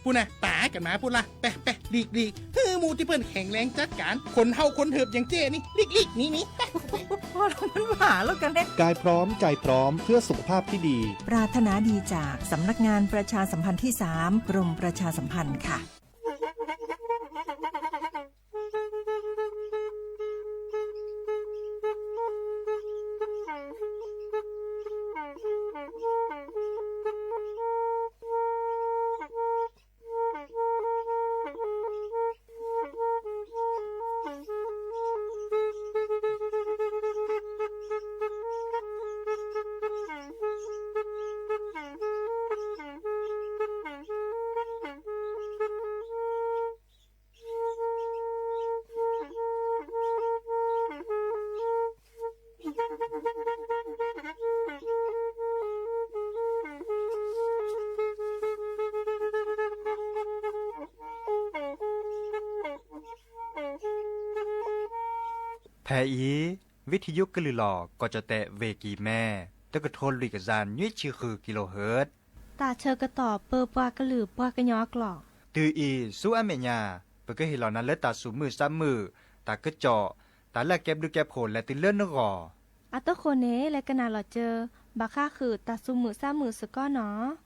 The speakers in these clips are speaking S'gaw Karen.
ပုၢ်နၤ ပာ်ကနၣ်ပုၢ်လၢ် ပဲ ပဲ လံၣ် လံၣ် ဟုမူး တံၢ်ပိၢ် แข็งแรง จัดการ คนเฮาคนเหิบอย่างเจ๊นี่ ลิกลิก นี่ นี่ ไป พอแล้ว มันหมาแล้วกันเนี่ย กายพร้อมใจพร้อมเพื่อสุขภาพที่ดี ปรารถนาดีจากสำนักงานประชาสัมพันธ์ที่สาม กรมประชาสัมพันธ์ค่ะ ဖဲအံၤ ဝံထံယုကလုၢ်လီၤ ကီၢ်ကၠီၣ်တဲၣ် ဝ့ၢ်ကံၢ်မဲ တကထိလွံၢ်ကယၤနွံဆံဃု kilohertz တၢ်ဆၢကတီၢ်ပၢပှၤကလုာ်ပှၤကညီအကျိာ် တုၤအံၤဆူအမဲာ်ညါ ပကဟ့ၣ်လီၤနၤလၢတၢ်သူၣ်မုာ်သးမုာ်, တၢ်ကစီၣ်, တၢ်လၢအကဲဘျုးကဲဖှိၣ်လဲၤတုၤလၢနဂီၢ်. အတဃိန့ၣ် လဲၤကနၣ်လီၤစၢၤ ဘၣ်ဃးဃုာ်တၢ်သူၣ်မုာ်သးမုာ်စ့ၢ်ကီးနီၤ.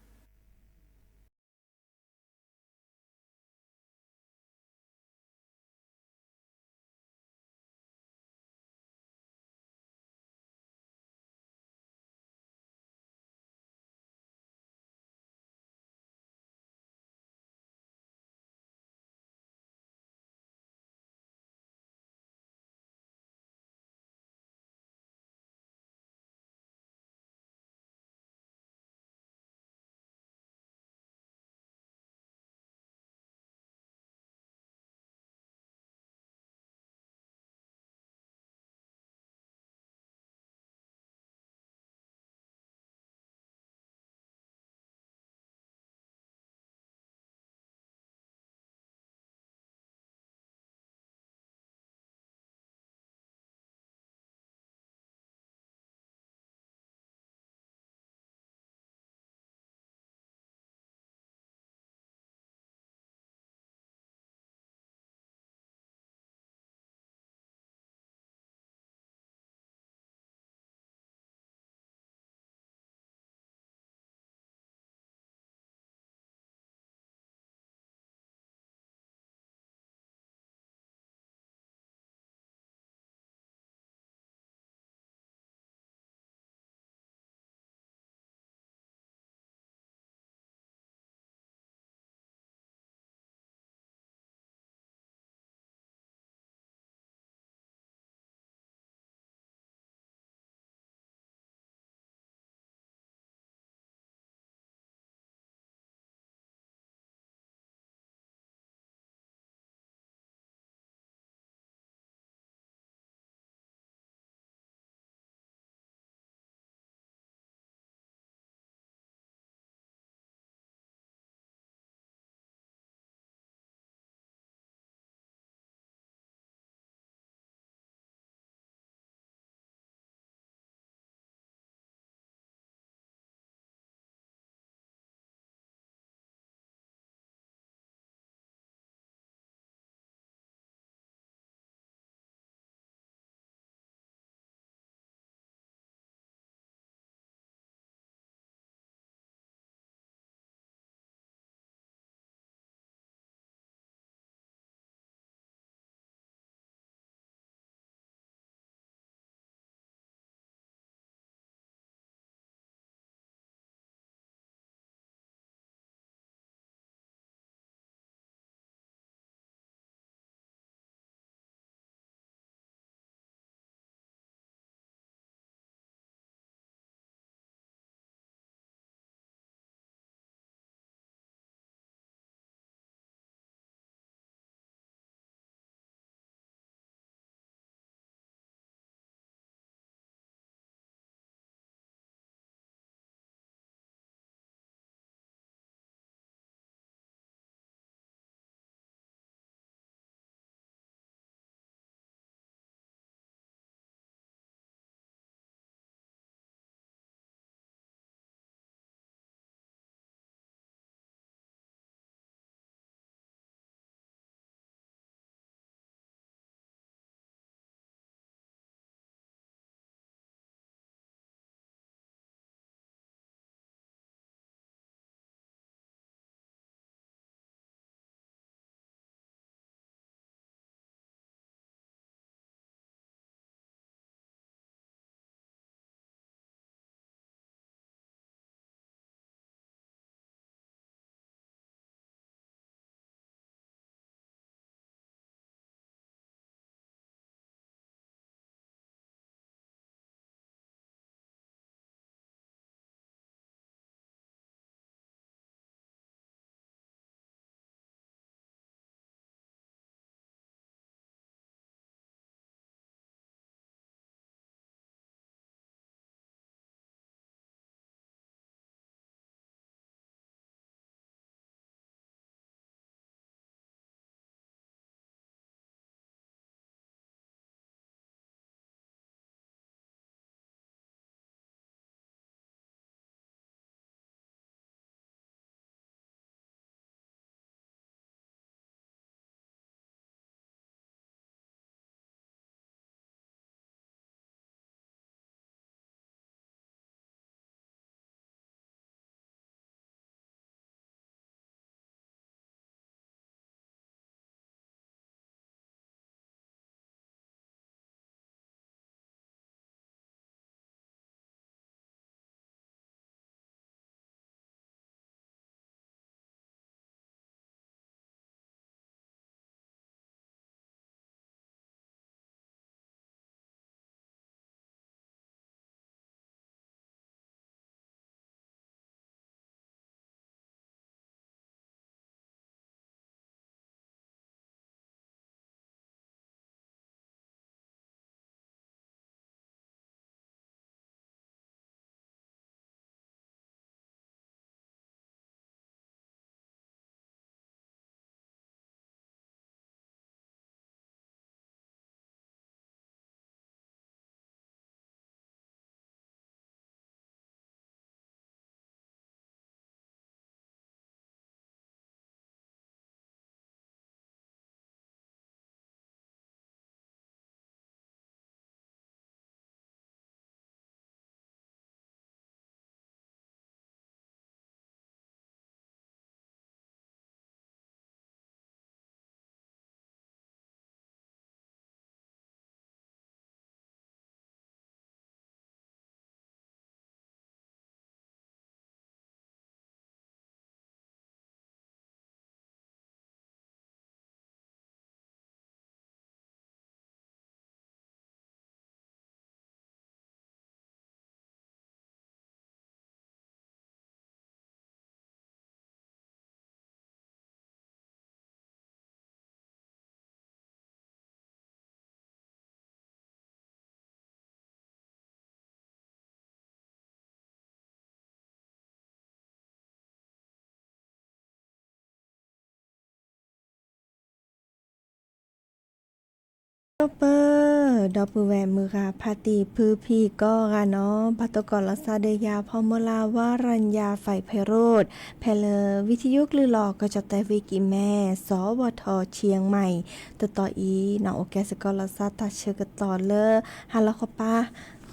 ဒီပုၢ်ဝဲၢ်မုၢ်ဂၤဖါတံၢ်ဖုဖံကိးဂၤနီၤ, ဘၣ်သကိးလီၤစၢ်ဒီးယၤ ဖီမီလါ ဝါရၤညါ ဖဲးဖဲးရိၣ်, ဖဲလၢဝံထယုကလုၢ်လီၤ ကီၢ်ကၠီၣ်တဲၣ်ဝံၤကံးမဲ စီၤဝီၤထီၣ်ဆံၣ်မဲၣ်, တတီၤအံၤနီၤ အိၣ်ကဲစ့ၢ်ကီးလီၤစၢ်တၢ်ဆၢကတီၢ်လၢ ဟါလီၤခီပၤ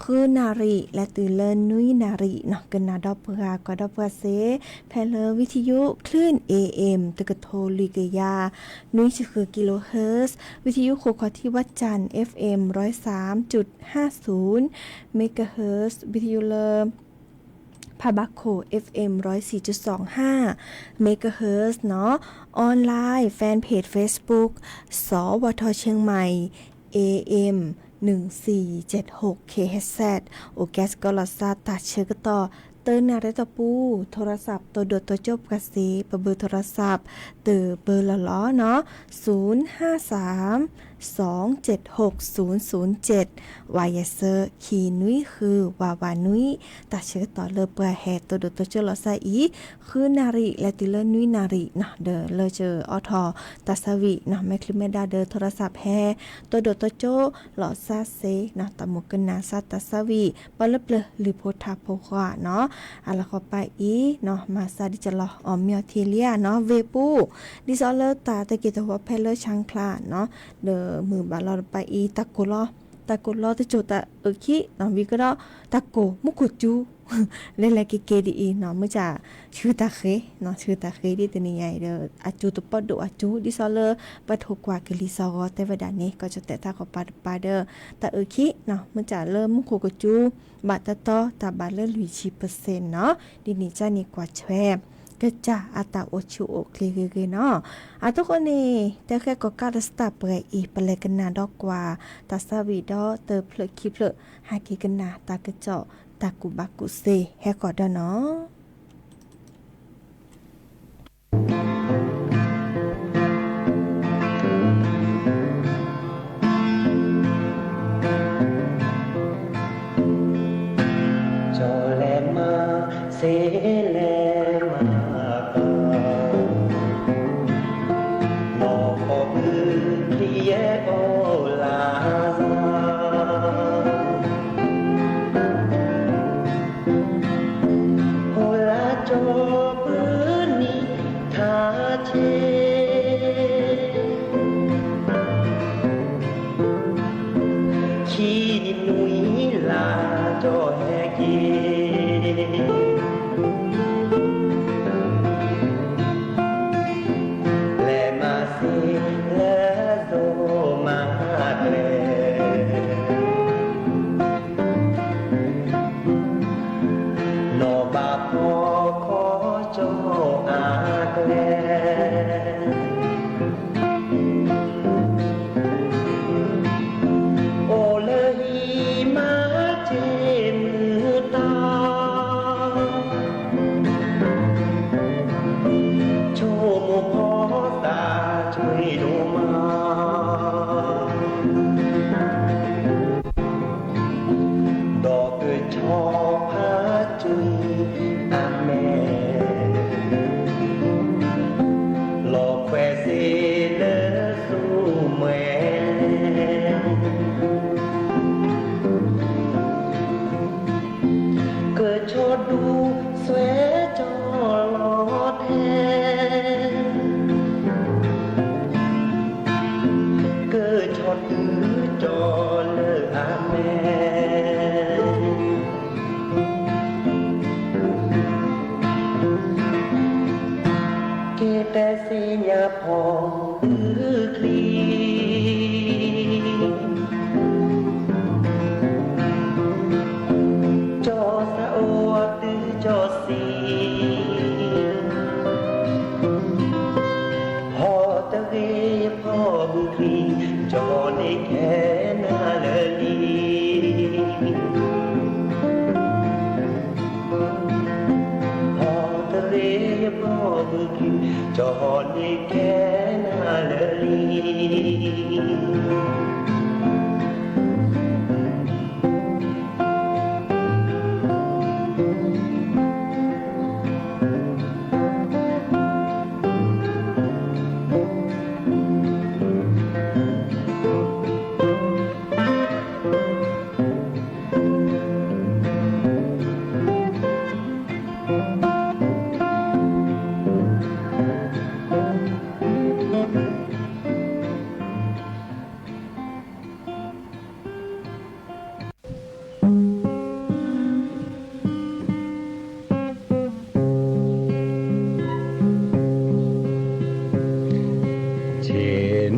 ဃုနၣ်ရံၣ် လဲၤတုၤလၢနွံနၣ်ရံၣ်နီၤ, ကနၣ်ဒီးပှၤကွၢ်ဒီးပှၤစ့ၢ်, ဖဲလၢဝံထယု คลื่น เอ เอ็ม တကထိလွံၢ်ကယၤ နွံဆံဃု kilohertz, ဝံထယုခိၣ်ခီၣ်ထံးဝၣ်ကၠၣ် เอฟเอ็ม ร้อยสามจุดห้าศูนย์ megahertz, ဝံထယုလၢ ဖးဘၣ်ခိၣ် เอฟเอ็ม ร้อยสี่จุดสองห้า megahertz နီၤ, online fanpage Facebook စီၤဝီၤထီၣ်ဆံၣ်မဲၣ် เอ เอ็ม หนึ่งสี่เจ็ดหก เค เอช เอส เอส အိၣ်ကဲစ့ၢ်ကီးလီၤစၢ်တၢ်ဆၢကတီၢ် တနၣ်ရံၣ်တီၢ်ပူၤ, ထိရစး တိၢ်ဒိၣ်တိၢ်ကၠိပှၤစ့ၢ်, ပဘုးထိရစး တဘုးလီၤလီၤနီၤ, ศูนย์ห้าสาม สองเจ็ดหก ศูนย์ศูนย์เจ็ด ဝးယဲၢ်ဆၢ ခံနွံဃု ဝးဝးနွံ, တၢ်ဆၢကတီၢ်လၢပှၤဟဲတိၢ်ဒိၣ်တိၢ်ကၠိလီၤစၢ်အံၤ ဃုနၣ်ရံၣ် လဲၤတုၤလၢနွံနၣ်ရံၣ်နီၤ, ဒီးလၢကအိးထီၣ်တၢ်ဆါဝံၤနီၤ, မဲာ်ချံမဲာ်ဒါဒီးထိရစးဟဲ တိၢ်ဒိၣ်တိၢ်ကၠိလီၤစၢ်စ့ၢ်နီၤ, တၢ်မိၣ်ကနၣ်စၢ်တၢ်ဆါဝံၤ ပှၤလၢပျၢၤလုၢ်ဖိထါဖိဃီနီၤ, အလီၤဃီပၤအံၤနီၤ, မၤစၢ်ဒ်ကလီၤ အီၣ်မ့ၤအီထံလံဧါနီၤ, ဝ့ၢ်ပူၤ ဒ်သိးလၢတၢ်တက့ၢ်တဝီဖဲလၢ ဆၣ်ချၣ်နီၤ, ဒီးမုၢ်ဘၣ်လီၤတပၤအံၤ တၢ်ကိၢ်လီၤ, တၢ်ကိၢ်လီၤတစိၢ်တၢ်အုၣ်ခံနီၤ, ဝံၤကဒီး တၢ်ကိၢ်မူခိၣ်စူၤ လဲၤလဲၤက့ၤက့ၤဒ်အံၤနီၤ, မ့ၢ်စ့ၢ်ဆှုတၢ်ဃ့နီၤ, ဆှုတၢ်ဃ့ဒ်တနံၤညါအံၤဒီး အစူၤတပီၢ်ဒိၣ်အစူၤ, ဒ်သိးလၢပှၤထိၣ်ကွၢ်ကလံၤစီၤဂီၤတဲဝဲဒၣ်န့ၣ် ကီၢ်ကၠီၣ်တဲၣ်တၢ်ကီၢ်ပၤတပၤဒီး တၢ်အုၣ်ခံနီၤ, မ့ၢ်စ့ၢ်လၢမူခိၣ်ကစူၤ ဘၣ်တတီတၢ်ဘၣ်လၢလွံၢ်ဆံ percent နီၤ, ဒ်န့ၣ်ကန့ၣ်ကွၢ်ထွဲ ကစၢ်အတၢ်အိၣ်ဆူၣ်အိၣ်ချ့ဂ့ၤဂ့ၤနီၤ, အသကိးန့ၣ် တၢ်ဃဲကီၢ်ကးတစတၢ်ပှဲၤအံၤ ပလဲၤကနၣ်ဒီးကွၢ် တၢ်ဆါဝံၤဒီးတဖျၢၣ်ခံဖျၢၣ် ဟဲက့ၤကနၣ်တၢ်ကစီၣ် တၢ်ကူၣ်ဘၣ်ကူၣ်သ့ဟဲဃီၤဒီးနီၤ. ကၠီၤလဲၤမၤ စ့လဲၤမၤ ပှၤ နီၢ်ကီၢ်ဘုခရံာ်အဲၣ်အိၣ်လၢ် ဟိလၢကၠီပနံၤထါဆ့ ခံနွံလါကၠီၤဟဲက့ၤ လဲၤမၤစ့လၢသိမၤကျဲ နီၢ်ဘၣ်ဖီခီကၠီအကျဲ အိၣ်လၢဟံၣ်မၤစ့မုၢ်တၢ် ဆိကမိၣ်ဖီသၣ်ဆွံဒိၣ်မး ဒီးကဆီဖးကွံာ်အမဲာ် လီၤခွဲးစ့လၢသူမှဲၤလဲၣ် ကဆီဒူဆွဲကၠီလီၤထဲ ကဆီတုၤကၠီလၢအမဲာ် က့ၤတဲသ့ၣ်ညါဖီၣ်ဘုခရံာ် ကၠီသးအိၣ်တုၤကၠီစံး ဟီၣ်တဂ့ၤဖီၣ်ဘုခရံာ် ကၠီန့ၣ်ခဲနၤလၢာ်လံ ဟီၣ်တဂ့ၤဖီၣ်ဘုခရံာ် ကၠီန့ၣ်ခဲနၤလၢာ်လံ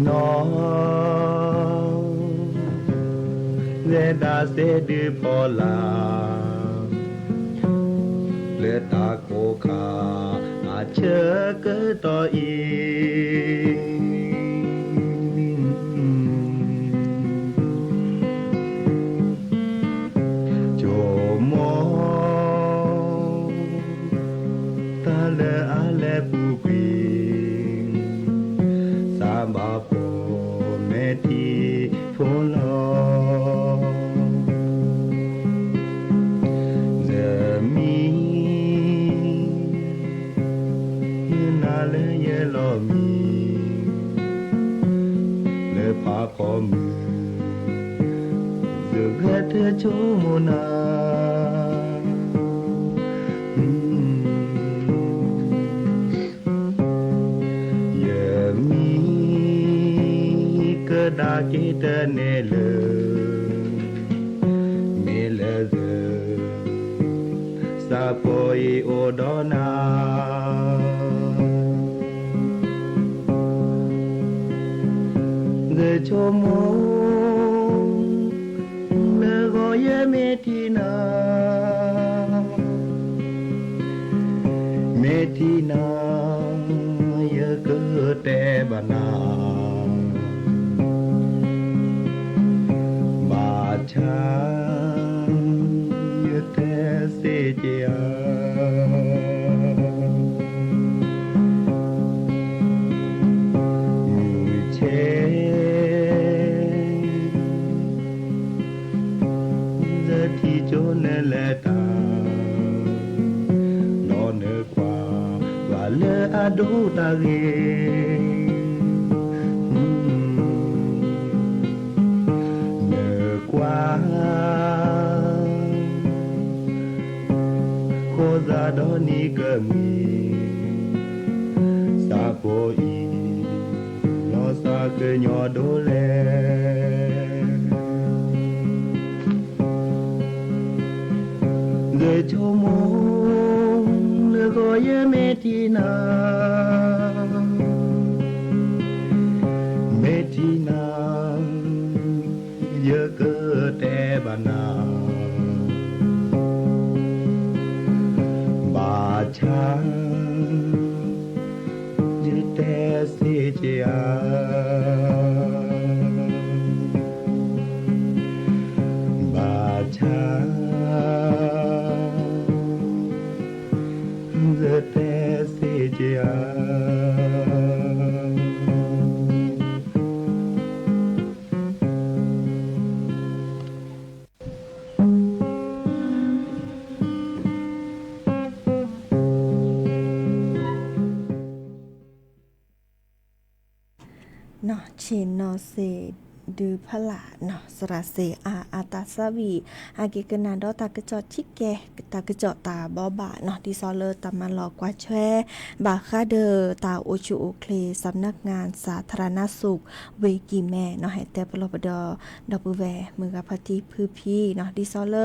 နီၢ် လဲၤဒၣ်စဲဒုးဖီလာ် လၢတၢ်ကိးခါအဆၢကတီၢ်အံၤ ဆိကမိၣ် တၢ်လၢအလဲၤပူၤကွံာ် သးဘၣ်ဖှီၣ်မဲာ်ထံဖိလီၤ. ယမံ ယနၤလၢယလီၢ်မံ လၢဖးဖီမုၢ် ယဂဲၤတဆိကမိၣ်နၤ ယမံ ကဒါက့ၤတန့ၢ်လၢ မ့ၢ်လၢယ သးပှၢ်အံၤအိၣ်ဒီးနၤ ယဆိကမိၣ် လၢဂီၤယမ့ၢ်ထံၣ်နၤ မ့ၢ်ထံၣ်နၤ ယကတဲဘၣ်နၤ ဘၣ်ဆၣ် ယတဲစ့ၢ်ကီးဧါ မုၢ်ဆ့ၣ် ယထံၣ်ကၠိနလဲၤတၢ် ဒီးနကွၢ်ဘၣ်လၢအဒိတၢ်ဂ့ၤ နကွၢ် ဃိသးဒီးနံၤကမှံၤ သးပှၢ်အံၤ လီၤသးကညီၤဒိၣ်လဲၣ် ယဆိကမိၣ် လၢဂီၤယမ့ၢ်ထံၣ်နၤ မ့ၢ်ထံၣ်နၤ ယကတဲဘၣ်နၤ ဘၣ်ဆၣ် ယတဲစ့ၢ်ကီးဧါ ဘၣ်ဆၣ် ယတဲစ့ၢ်ကီးဧါ နီၢ်ဆ့ၣ်နီၤစ့ၣ်ဒုးဖီလာ်နီၤ သရၣ်စ့ၣ်အါအတၢ်သးဝံၣ် ဟဲက့ၤကနၣ်ဒီးတၢ်ကစီၣ်ထံကဲ တၢ်ကစီၣ်တၢ်ဘိးဘၣ်နီၤ ဒ်သိးလၢတၢ်မၤလီၤကွၢ်ထွဲ ဘၣ်ဃးဒီးတၢ်အိၣ်ဆူၣ်အိၣ်ချ့ စးနၢၣ်ကၣ်စးထရၣ်နၢၣ်စူၣ် ဝ့ၢ်ကံၢ်မဲနီၤ ဟဲတဲပလီၢ်ပဒီ ဒီပုၢ်ဝဲၢ်မုၢ်ဂၤဖါတံၢ်ဖုဖံနီၤ ဒ်သိးလၢ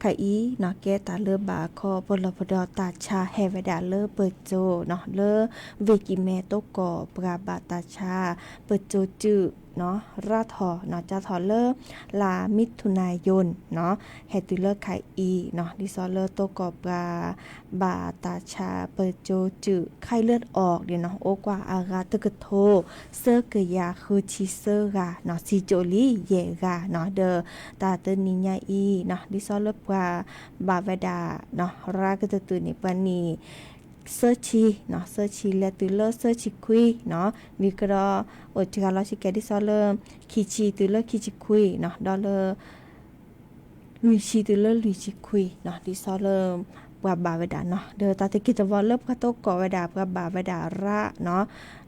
ခါအံၤနီၤ ကဲတၢ်လၢဘၣ်ခီပလီၢ်ပဒီတၢ်ဆါဟဲဝဲဒၣ်လၢပစိၤနီၤ လၢဝ့ၢ်ကံၢ်မဲ တိကီၢ်ပှၤဘၣ်တၢ်ဆါ ပစိၤစုၣ်နီၤ ရၤထီၣ်နီၤ ကၢ်ထီၣ်လၢ လါမံထူနၤယိၣ်နီၤ ဟဲတုၤလၢခါအံၤနီၤ ဒ်သိးလၢတိကီၢ်ပှၤ ဘၣ်တၢ်ဆါ ပစိၤစုၣ် ไข้เลือดออก န့ၣ်နီၤ အိၣ်ကွၢ်အဂၤတကထိ သၢကယၤဃုဆံသၢဂၤနီၤ စံၣ်စိၤလံယဲၢ်ဂၤနီၤ ဒီးတၢ်တနံၤညါအံၤနီၤ ဒ်သိးလၢပှၤဘၣ်ဝဲဒၣ်နီၤ ရၤကတၢၢ်တုၤန့ၣ် ပှၤန့ၣ် သၢဆံနီၤ သၢဆံလဲၤတုၤလၢသၢဆံခွံနီၤ မ့ၢ်ကဒီး အိၣ်တဂၤလီၤဆံကဲ ဒ်သိးလၢ ခံဆံတုၤလၢခံဆံခွံနီၤ ဒီးလၢ လွံၢ်ဆံတုၤလၢလွံၢ်ဆံခွံနီၤ ဒ်သိးလၢ ပှၤဘၣ်ဝဲဒၣ်နီၤ ဒီးတၢ်တက့ၢ်တဝီလၢပှၤတိကီၢ်ဝဲဒၣ် ပှၤဘၣ်ဝဲဒၣ်ရၤနီၤ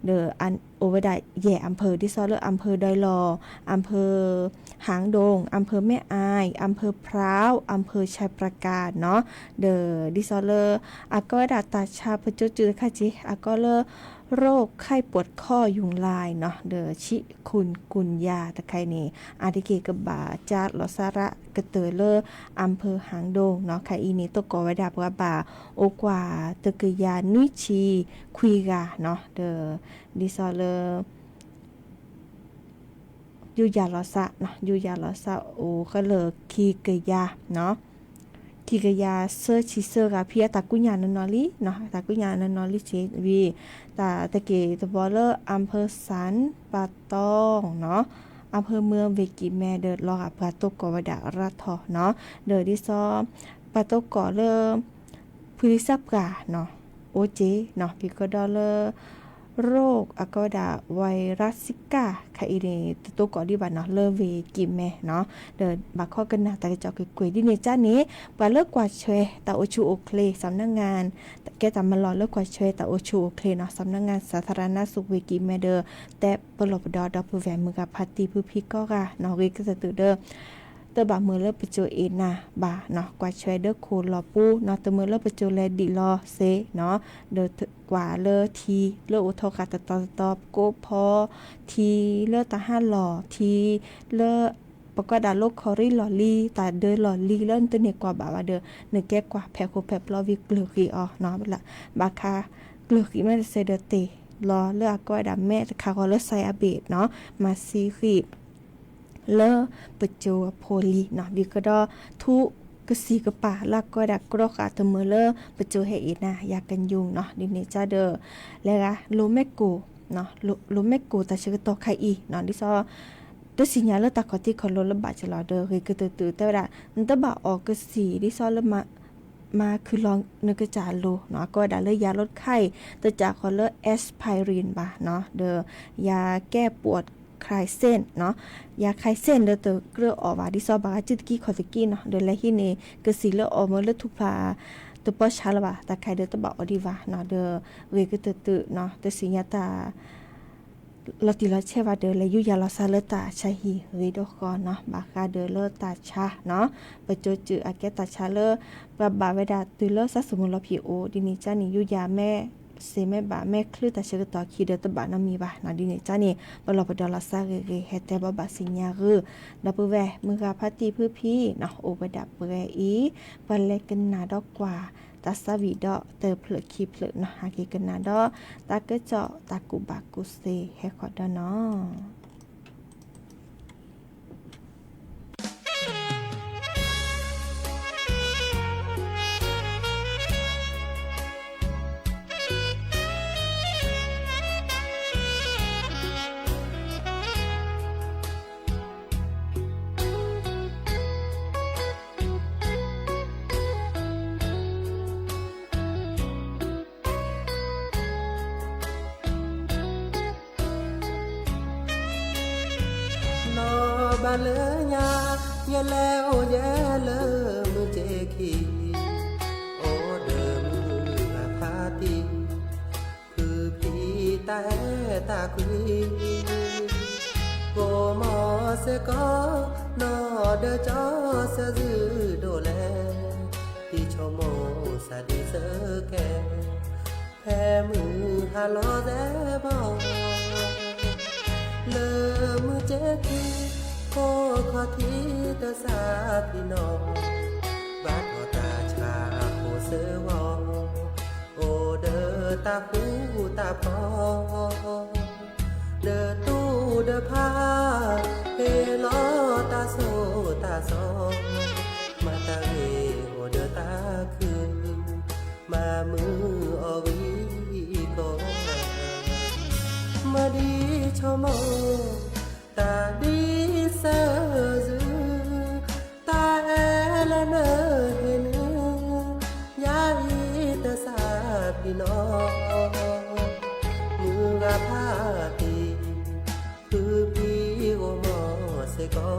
ဒီးအိၣ်ဝဲဒၣ်ယဲၢ်အမ်ၣ်ဖိ ဒ်သိးလၢအမ်ၣ်ဖိဒၢလီၤ အမ်ၣ်ဖိ ဟၣ်ဒိၣ် အမ်ၣ်ဖိမဲၣ်အၢၣ် အမ်ၣ်ဖိဖြၣ် အမ်ၣ်ဖိဆဲးပြကၤနီၤ ဒီးဒ်သိးလၢ အကီဝဲဒၣ်တၢ်ဆါပစိၤစုၣ်တခါက့ အကီလၢ โรคไข้ปวดข้อยุงลายနီၤ ဒီးဆံးခိၣ်ကုၣ်ယၤတခါအံၤန့ၣ် အါတက့ၢ်ကဘၣ်ကၢ်လီၤစၢ်ရးကတၢၢ်လၢ အမ်ၣ်ဖိဟၣ်ဒိၣ်နီၤ ခါအံၤန့ၣ် တိကီၢ်ဝဲဒၣ်ပှၤဘၣ် အိၣ်ကွၢ်တကယၤနွံဆံခွံဂၤနီၤ ဒီး ဒ်သိးလၢ ယူၢ်ယၤလီၤစၢ်နီၤ, ယူၢ်ယၤလီၤစၢ်အိၣ်ဃဲလၢခံကယၤနီၤ, ခံကယၤဆၢဆံဆၢဂၤဖဲအတၢ်ကူၣ်ညၣ်နီၢ်နီၢ်လံနီၤ, တၢ်ကူၣ်ညၣ်နီၢ်နီၢ်လံဆ့ဝံၤ တၢ်တက့ၢ်တဘီလၢ အၣ်ဖၢၣ်စၣ် ပၢ်တီနီၤ, အၣ်ဖၢၣ်မၢဝ့ၤကံၣ်မဲဒီး လီၤဂာ်ပှၤတိၢ်ကီၢ်ဝဲဒၣ်ရၤထီၣ်နီၤ, ဒီးဒ်သိး ပှၤတိၢ်ကီၢ်လၢ ဖုလံစၢ်ပှၢ်နီၤ, အိၣ်က့ၤနီၤ, ပကဒီးလၢ ရိးအကီဝဲဒၣ် ဝဲရၣ်စံကၢ် ခါအံၤန့ၣ် တတိၢ်ကီၢ်ဒံးဘၣ်နီၤ လၢဝ့ၤကံၣ်မဲနီၤ, ဒီးဘၣ်ခီကနၣ်တၢ်ကစီၣ်ကွ့ၢ်ကွ့ၢ်ဒ်န့ၣ်ကၢ်န့ၣ် ပှၤလၢကွၢ်ထွဲတၢ်အိၣ်ဆူၣ်အိၣ်ချ့ သးနၢၣ်ငၣ် ကဲတၢ်မၤလီၤလၢကွၢ်ထွဲတၢ်အိၣ်ဆူၣ်အိၣ်ချ့နီၤ, သးနၢၣ်ငၣ် စးသရၣ်နါစိၤဝ့ၤကံၣ်မဲဒီး တဲပလီၢ်ပဒီဒီပုၢ်ဝဲၢ်မုၢ်ဂၤဖါတံၢ်ဖုဖံကိးဂၤနီၤ, ဂ့ၤကတၢၢ်တုၤဒီး တဘၣ်မုာ်လၢပစိၤအ့ၣ်နၤဘၣ်နီၤ, ကွၢ်ထွဲဒီးခိၣ်လီၤပူၤနီၤ, တမုာ်လၢပစိၤလဲၤဒံးလီၤစ့နီၤ, ဒီးကွၢ်လၢထံလၢအိၣ်ထီဃာ်တတီၤတတီၤ ပကိးဖီ ထံလၢတၢ်ဟးလီၢ် ထံလၢ ပကီၢ်ဒၣ်လၢခီၣ်ရံၣ်လီၢ်လံၤ တၢ်ဒၢလီၢ်လံၤလၢနတန့ၢ်ကွၢ်ဘၣ်ဘၣ်ဒီး နကဲကွၢ်ဖဲးခိၣ်ဖဲးပျီဝံၤကျၢၤဃံအီၤနီၤ, ဘၣ်ခါကျၢၤဃံမ့ၢ်တစဲးဒီးတ့ၢ်လီၤလၢအကီဝဲဒၣ်မဲာ်တခါဃီလၢ စဲးအဘ့ၣ်နီၤ, မၤဆံဃံ လၢပစိၤအဖိလံၤနီၤ, ဘၣ်ကဒီးထူကစံၣ်ကပၤလၢအကီဝဲဒၣ်ကြီဃာ်တမုာ်လၢပစိၤဟဲအ့ၣ်နၤယၤကညူၣ်နီၤ, ဒ်န့ၣ်ကၢ်ဒီး လဲၤဂၤလိၤမဲာ်ကိၢ် လိၤမဲာ်ကိၢ်တၢ်ဆၢကတီၢ်ခါအံၤနီၤ, ဒ်သိး တသ့ၣ်ညါလၢတၢ်ခီၣ်ထံးခီၣ်လိၤလၢဘၣ်ကလီၤဒီး ဂ့ၤကတၢၢ်တုၤတဲဝဲဒၣ် နတဘၣ်အီၣ်ကစံၣ် ဒ်သိးလၢ မၤခုၣ်လီၤနကစၢ်အလိၤနီၤ, အကီဝဲဒၣ်လၢယၤလိတခါအံၤ တစးဃီၤလၢ aspirin ဘၣ်နီၤ, ဒီးယၤကဲပှီၣ် ခရၢၣ်စ့ၣ်နီၤ, ယၤခရၢၣ်စ့ၣ်ဒီးတကြၢးအီၣ်ဘၣ် ဒ်သိးဘၣ်ဂၤစုတကံၢ်ခီၣ်တကံၢ်နီၤ, ဒီးလဲၤဟံးန့ၢ်ကစံၣ်လၢအီၣ်မၢလၢထူၣ်ဖျါ တပီၢ်ဆါလၢၤဘၣ်, တၢ်ခါအံၤဒီးတဘၣ်အီၣ်ဒံးဘၣ်နီၤ, ဒီးဂ့ၤကတၢၢ်တုၤနီၤ, တသ့ၣ်ညါတၢ် လီၤတံၢ်လီၤဆဲးဘၣ်ဒီး လဲၤယူးယၤလီၤစၢ်လၢတၢ်ဆါဟံၣ်ဂ့ၤဒိၣ်ဃီနီၤ, ဘၣ်ဃးဒီးလၢတၢ်ဆါနီၤ, ပကၠိကၠူးအကဲတၢ်ဆါလၢ ပှၤဘၣ်ဝဲဒၣ်တုၤလၢစၢ်စိၤမုၢ်လီၤဖံးအိၣ် ဒ်န့ၣ်ကၢ်န့ၣ် ယူးယၤမဲာ် စ့မဲာ်ဘၣ်မဲာ်ချံတၢ်ဆၢကတီၢ်ခံဒီးတဘၣ်နီတမံၤဘၣ်နီၤ, ဒ်န့ၣ်ကၢ်န့ၣ် ပလီၢ်ပဒီလီၤစၢ်ဂ့ၤဂ့ၤ ဟဲတဲဘၣ်ဘၣ်စံၣ်ညါဂုာ် ဒီပုၢ်ဝဲၢ်မုၢ်ဂၤဖါတံၢ်ဖုဖံနီၤ, အိၣ်ဝဲဒၣ်ပှဲၤအံၤ ပှၤလဲၤကနၣ်ဒီးကွၢ် တၢ်သးဝံၣ်ဒီးတဖျၢၣ်ခံဖျၢၣ်နီၤ, ဟးက့ၤကနၣ်ဒီး တၢ်ကစီၣ်တၢ်ကူၣ်ဘၣ်ကူၣ်သ့ဟဲဃီၤဒီးနီၤ. နီၢ်ဘၣ်လၢညါ ယလဲၤအိၣ်ယဲလၢမုၢ်က့ခံ, အိၣ်ဒီးမုၢ်ဂၤဖါတံၢ် ဖုဖံတၢ်အဲၣ်တၢ်ကွံ, ကိးမီၤစ့ၢ်ကီး နီၢ်ဒီးကၠီဆၢဇုဒိၣ်လဲၣ်, ဖံဆိကမိၣ်စၢ်ဒံးစၢကဲ, ဖဲမုၢ်ဟါလီၤသဲဘီ လၢမုၢ်က့ခံ, ခိၣ်ခီၣ်ထံးတစးဖံနီၤ, ဘၣ်ထီၣ်တၢ်ဆါဖိစၢဝီ, အိၣ်ဒီးတၢ်ဃူတၢ်ဖိး, ဒီးတူၢ်ဒီးဖး, ဟ့ၣ်လီၤတၢ်ဆိၣ်တၢ်ဆီ, မၤတၢ်ဂ့ၤအိၣ်ဒီးတၢ်ခု, မၤမုာ်အီၤဝံၤကီး, မၤဒ်ဆိကမိၣ် တၢ်ဒ်စၢၤစု, တၢ်အဲၣ်လၢနဟ့ၣ်နုာ်, ယၤအံၤတစးဖံနီၤ, မုၢ်ဂၤဖါတံၢ်, ဖုဖံဂီၤမီၤစ့ၢ်ကီး, ဆံး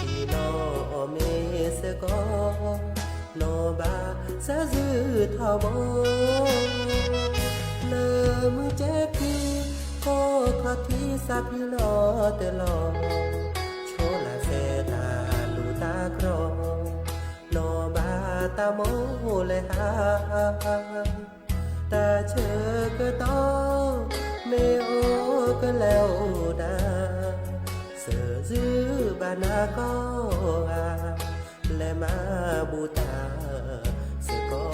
နီၤအီၣ်မ့ၤစ့ၢ်ကီး, နီၢ်ဘၣ်စၢ်စုထီဘိ လၢမုၢ်က့ခံ, ခိၣ်ခီၣ်ထံးစးဖံလီၤတလီၤ, ဆိလၢ်စဲတၢ်လူၢ်တၢ်ကြီ, နီၢ်ဘၣ်တၢ်မိၣ်လဲၤဟါ, တၢ်ဆၢကတီၢ်, မ့ၢ်အိၣ်ကလဲၤအိၣ်ဒၣ်, စၢၤစုဘၣ်နၤကီးဧါ, လဲၤမၤဘူၣ်တၢ်စ့ၢ်ကီး.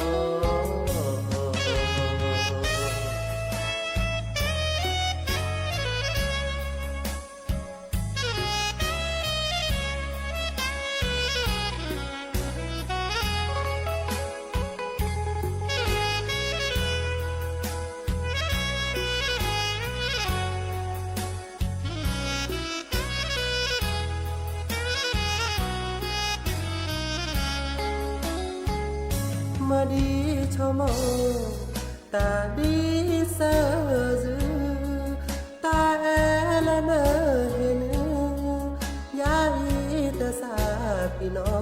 ထီဘိ, တၢ်ဒ်ဆၢၣ်စု, တၢ်အဲၣ်လၢနဟ့ၣ်နုၢ်, ယၤအံၤတစးဖံးနီၤ,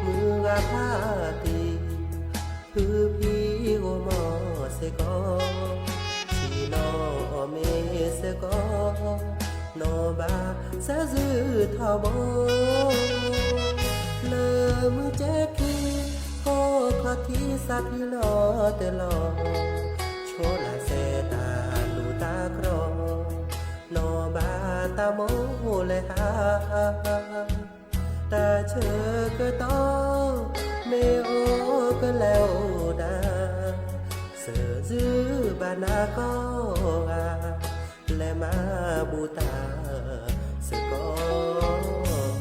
မုၢ်ဂၤဖးတံၢ်, ဖုဖံဂီၢ်မီၢ်စ့ၢ်ကီး, ထံၣ်နီၣ်အီၣ်မ့ၤစ့ၢ်ကီး, နီၢ်ဘၣ်ဆၢၣ်စုထီဘိ လၢမုၢ်ကဲခံ, ဟီၣ်ခီၣ်ထံးစးထံလီၤတလီၤ, ဆိလၢစဲတၢ်လူၢ်တၢ်ကြီ, နီၢ်ဘၣ်တၢ်မိၣ်လဲၤဟး, တၢ်ဆၢကတီၢ် မ့ၢ်အိၣ်ကလဲၤအိၣ်ဒၣ်, ဆၢၣ်စုဘၣ်နၤကိးဂၤ, လဲၤမၤဘူးတၢ်စ့ၢ်ကီး.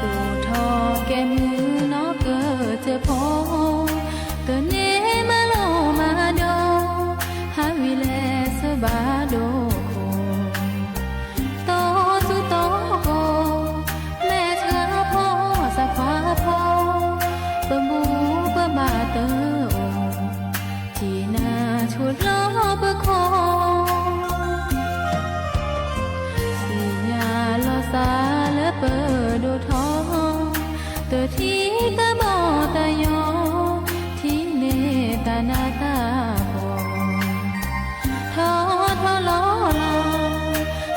ဒိၣ်ထီၣ်ကဲမုၢ်နီၢ်ကစၢၢ်ဖိ, တန့ၢ်မၤလိမၤဒိး, ဟးဝံၤလဲၤဆၢဘၣ်ဒိခိၣ်, တီသူတီကီၢ်, မဲာ်ဆှးဖီစၢ်ခွါဖီ, ပမူပဘၣ်တအိၣ်, ထံၣ်နၤဆိလီၤပခီၣ်, သ့ၣ်ညါလီၤစၢ်လၢပဒိၣ်ထီၣ်, တထံၣ်တၢ်ဘီၣ်တၢ်ယီၤ, ထံၣ်န့ၢ်တၢ်နးတၢ်ဖှီၣ်, ထီထီလီၤလီၤ,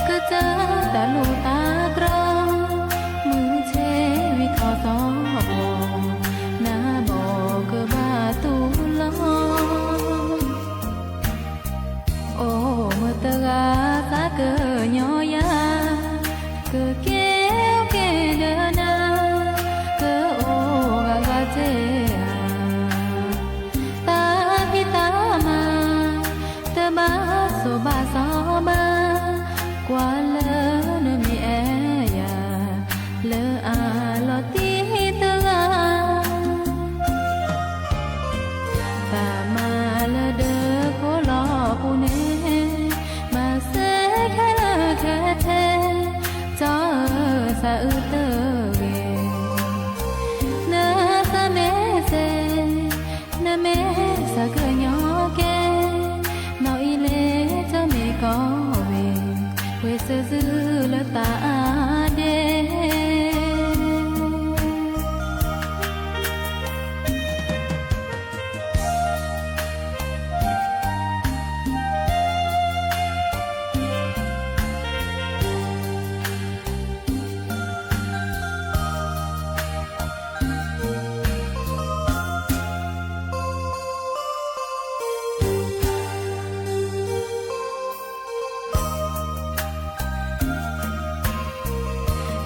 ကစၢၢ်တၢ်လူၢ်တၢ်ကြီ, မုၢ်ဆ့ၣ်ဝံၤထီၣ်သီပီၢ်, နၤဘီၣ်ကဘၣ်တူၢ်လီၤ. အိၣ်မုာ်တဂၤသးကညီၤယၤ, ကကဲအိၣ်က့ၤဒီးနၤ, ကအိၣ်ဂၤဂၤစ့ၢ်ဧါ, တၢ်ဖံးတၢ်မၤ, တဘၣ်ဆိၣ်ဘၣ်စီဘၣ်, ကွၢ်လၢနမ့ၢ်အဲၣ်ယၤ, လၢအလီၤတံၢ်တဂၤ တၢ်မၤလၢဒၢးခိၣ်လီၤပူၤန့ၣ်, မၤစၢၤခဲလၢာ်ခဲထဲ, ကၠီဧၢ သးအုးတဂ့ၤ, နသးမ့ၢ်စ့ၢ်, နမ့ၢ်သးကညီၤကဲ, နီၢ်အံၤလ့ကၠီမ့ၢ်ကီဝ့ၢ်, ဝ့ၢ်ဆၢၣ်စုလၢတၢ်အါဒ့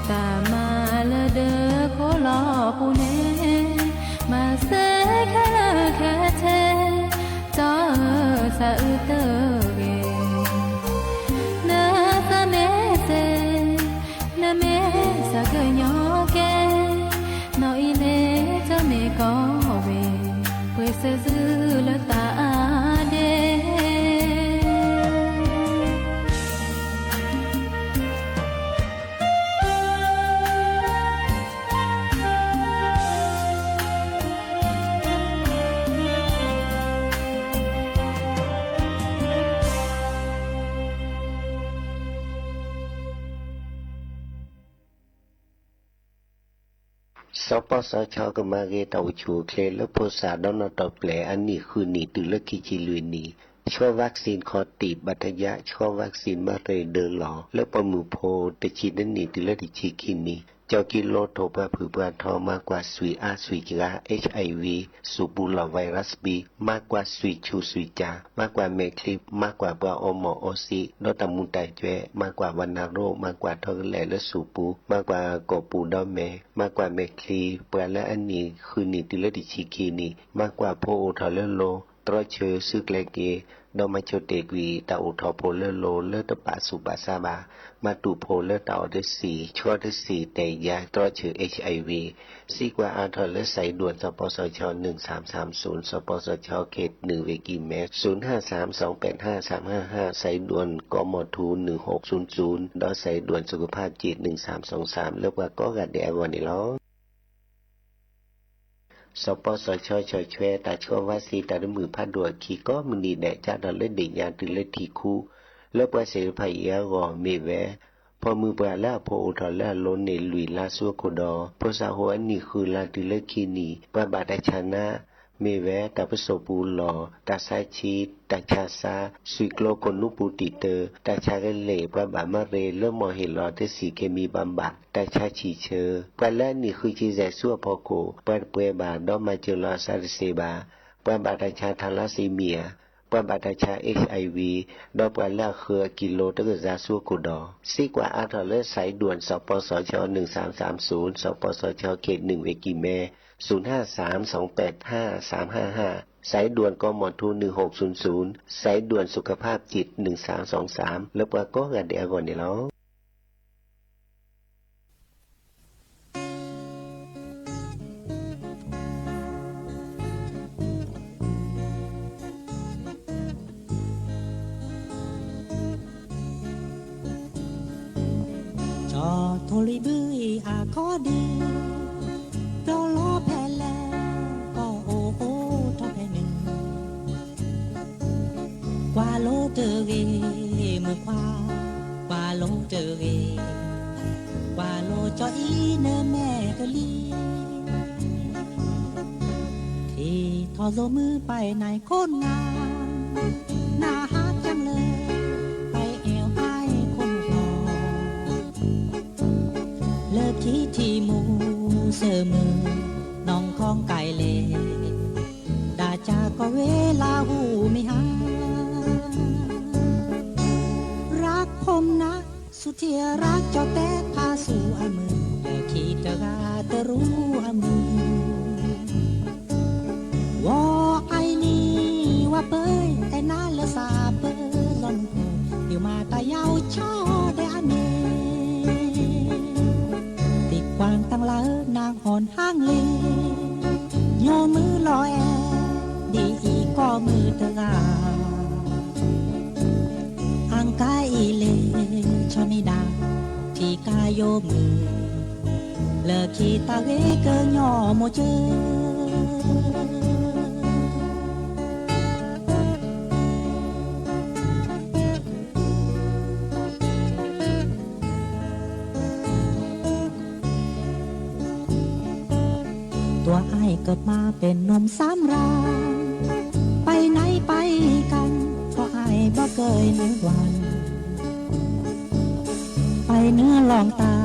တၢ်မၤလၢဒၢးခိၣ်လီၤပူၤန့ၣ်, မၤစၢၤခဲလၢာ်ခဲထဲ, ကၠီဧၢ သးအုးတဂ့ၤ, နသးမ့ၢ်စ့ၢ်, နမ့ၢ်သးကညီၤကဲ, နီၢ်အံၤလ့ကၠီမ့ၢ်ကီဝ့ၢ်, ဝ့ၢ်ဆၢၣ်စုလၢတၢ်အါဒ့ စီၤပီစီၤဆၣ်ကမၤဂ့ၤတၢ်အိၣ်ဆူၣ်အိၣ်ချ့လၢဖိသၣ်ဒီးနီၢ်တီၢ်ပျဲၢ်အနံၣ်ဃုနံၣ်တုၤလၢခံဆံလွံၢ်နံၣ်, ဆှီ vaccine ခီၣ်တံၢ်ဘၣ်တယါ ဆှီ vaccine မ့ၢ်ရ့ဒၢလီၤ လၢပိာ်မုၣ်ဖိတဆံတနံၣ်တုၤလၢတဆံခံနံၣ် ကၠီကံလိထိၣ်ပှၢ်ဖုၣ်ပှၢ်ထီ မၤကွၢ်ဆွံအါဆွံကါ HIV စူၣ်ပူၤလီၢ် virus B မၤကွၢ်ဆွံဆူၣ်ဆွံကၠၢ် မၤကွၢ်မဲာ်ချံ မၤကွၢ်ပှၤအီမိၢ်အီစံး ဒီးတၢ်မူၤတၢ်ကွဲး မၤကွၢ်ပှၤနၢ်ရိၣ် မၤကွၢ်ထီကလဲာ်လၢစူၣ်ပူၤ မၤကွၢ်ကိာ်ပူၤဒီးမဲာ် မၤကွၢ်မဲာ်ချံ ပှၤလၢအနံၣ်ဃုနံၣ်တုၤလၢတဆံခံနံၣ် မၤကွၢ်ဖိအိၣ်ထီၣ်လၢလိၤ တြီဆၢဆူကျဲက့ၤ ဒီးမၤဆိၣ်တ့ၢ်ကွံာ်တၢ်အိၣ်ထီၣ်ဖိလၢလိၤလၢတပာ်ဆူးပာ်ဆါဘၣ်, မၤတူၢ်ဖိလၢတၢ်အီၣ်တဆံး ဆှီတဆံး တယါတြီဆၢ HIV စံးကွၢ်အါထီၣ်လၢ စဲးဒူၣ် စပီစၣ်ခၠီ နုၢ်သၢမ်သၢမ်သုၣ် စပီစၣ်ခၠီ ခ့ၣ်နုၢ်ဝ့ၢ်ကံၢ်မဲ သုၣ်ဟၣ်သၢမ် သွင်ပႅတ်ၣ် ႁႃႈသၢမ်ႁႃႈႁႃႈ စဲးဒူၣ် ကီၢ်မီၢ်ထူ နုၢ်ဟူၣ်သုၣ်သုၣ် ဒီးစဲးဒူၣ် သုခၽၣ်ၣ် ၸဵတ်း နုၢ်သၢမ်သွင်သၢမ် လၢပှၤကိးဂၤဒဲးအဂီၢ်န့ၣ်လီၤ. စပီစၣ်ခၠီ ဆီၣ်ထွဲတၢ်ဆှၢဝါစံး တၢ်တမုာ်ဖးဒိၣ်အခံ ကိးမုၢ်နံၤဒဲး ကၢ်ထီၣ်လၢဒ့ၣ်ညါတုၤလၢထံၣ်ခူ လၢပှၤသ့ၣ်တဖၣ်အံၤအဂီၢ် မ့ၢ်ဝဲ ဖိမုၣ်ပှၢ်လၢအဖိအိၣ်ထီၣ်လၢအလိၤန့ၣ် လွံၢ်လါဆူအခိၣ်ဒီး ဖိသၣ်ဟိုအနံၣ်ဃုလါတုၤလၢခံနံၣ် ပှၤဘၣ်တၢ်ဆါနါ မ့ၢ်ဝဲ တၢ်ပစိာ်ပူၤလီၢ်, တၢ်ဆါဆံး, တၢ်ဆါဆါ, ဆွံကျိခိၣ်နူာ်ပူၤတံာ်တၢ, တၢ်ဆါကလ့ၢ်, ပှၤဘၣ်မၤရ့လၢမိၢ်ဟ့ၣ်လီၤတဆံး ခ့မံဘၣ်ဘၣ်, တၢ်ဆါဆံးဆၢ, ပှၤလၢအနံၣ်ဃုဆံယဲၢ်ဆူအဖီခိၣ် ပှၤတပှဲၤဘၣ် ဒီးမၤစၢၤလီၤအသးတသ့ဘၣ်, ပှၤဘၣ်တၢ်ဆါ thalassemia, ပှၤဘၣ်တၢ်ဆါ HIV, ဒီးပှၤလၢအဃၢၤအကံလိတကယၤဆူအခိၣ်ဒီး စံးကွၢ်အါထီၣ်လၢ စဲးဒူၣ် စပီစၣ်ခၠီ နုၢ်သၢမ်သၢမ်သုၣ် စပီစၣ်ခၠီ ခ့ၣ်နုၢ်ဝ့ၢ်ကံၢ်မဲ သုၣ်ဟၣ်သၢမ် သွင်ပႅတ်ၣ် ႁႃၣ်သၢမ်ႁႃႈႁႃၣ်, စဲးဒူၣ် ကီၢ်မီၢ်ထူ နုၢ်ဟူၣ်သုၣ်သုၣ်, စဲးဒူၣ် သုခၽၣ်ၣ် ၸဵတ်း နုၢ်သၢမ်သွင်သၢမ် လၢပှၤကိးဂၤဒဲးအဂီၢ်န့ၣ်လီၤ. ကၠီထိၣ်လွံၢ်ဘုအံၤအခီၣ်ဒံး, ဒီးလီၤဖဲလဲၣ် ကီၢ်အိၣ်အိၣ်ထီၣ်ဖဲန့ၣ်, ကွၢ်လိတဂ့ၤ မုၣ်ခွါ, ကွၢ်လိတဂ့ၤ, ကွၢ်လိကၠီအံၤနမဲာ်ကလံၤ ထံၣ်ထီၣ်လိာ်မုာ်ပၢ်နၤခိၣ်နၢ်, နၢ်ဟါကၠၢ်လၢ ပၢ်အဲၣ်အီၤခိၣ်နၢ်, လၢခံထံၣ်မူစၢၤမုၢ် နီၢ်ခီကၢ်လဲၣ်, ဒၣ်ကၢ်ကီၢ်ဝ့ၢ်လၢဟူမံဟါ รักผมนะ สุดที่รัก ကၠီတဲဖးဆူအမုၢ် လၢခံတဂၤတရူးအမုၢ် ဝီၤအိုင်နံၤ ဝၤပၢၤ အဲၣ်နၤလၢသးပၢၤလီၤမုၢ်ဖိ ဒုးမၤတၢ်ယါအိၣ်ဆီဒဲးအန့ၣ် သံကွၢ်တၢ်လၢနၢ်ဟူနဟၣ်လံ ညိမုၢ်လီၤအဲၣ် ဒ်အံၤကီၢ်မုၢ်တဂၤ အကါအံၤလ့ ဆီမံၤဒၣ် ထံကါယိမုၢ် လၢခံတၢ်ဂ့ၤကညီမိၢ်ကၢ ตัวอ้ายเกิดมาเป็นหนุ่มสำราญ ไปไหนไปกัน ก็อ้ายบ่เคยนึกหวั่น ไปเหนือล่องใต้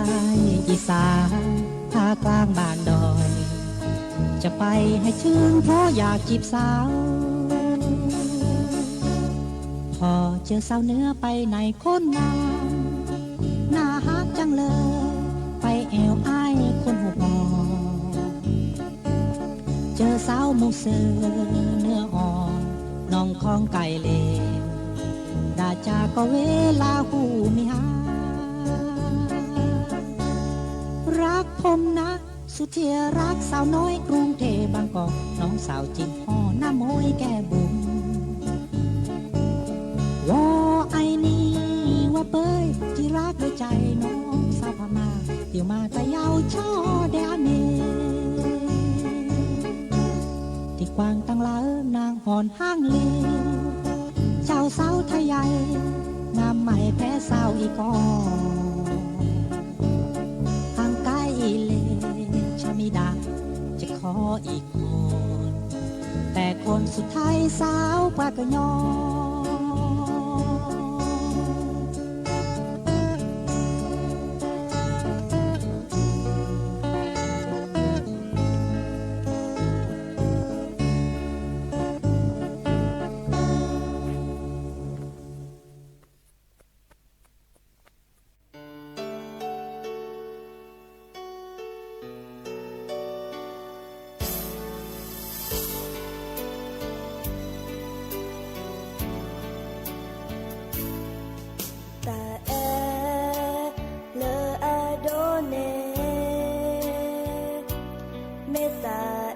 อีสาน ภาคกลางบ้านดอย จะไปให้ถึง เพราะอยากจีบสาว พอเจอสาวเหนือไปไหนคนงาม น่าฮักจังเลย ไปแอวอ้ายคนหัวหมอ เจอสาวมุกเสือเนื้ออ่อน น้องของไก่เหล่ ด่าจากก็เวลาหูมีหา รักผมนะ สุดที่รัก สาวน้อยกรุงเทพบางกอก น้องสาวจิ๋งฮ่อง หน้าม้วยแก้มบุ๋ม วอไอนี่ว่าเปย ที่รักด้วยใจน้องสาวพม่า อยู่มาแต่เยาว์ช่อแดนอเม ที่กว้างตั้งหลายนางอ่อนห้างลี เจ้าสาวไทยใหญ่ งามไม่แพ้สาวอีกอ ห่างไกลอีเล ชะมิดา จะขออีกคน แต่คนสุดท้ายสาวปากกยอ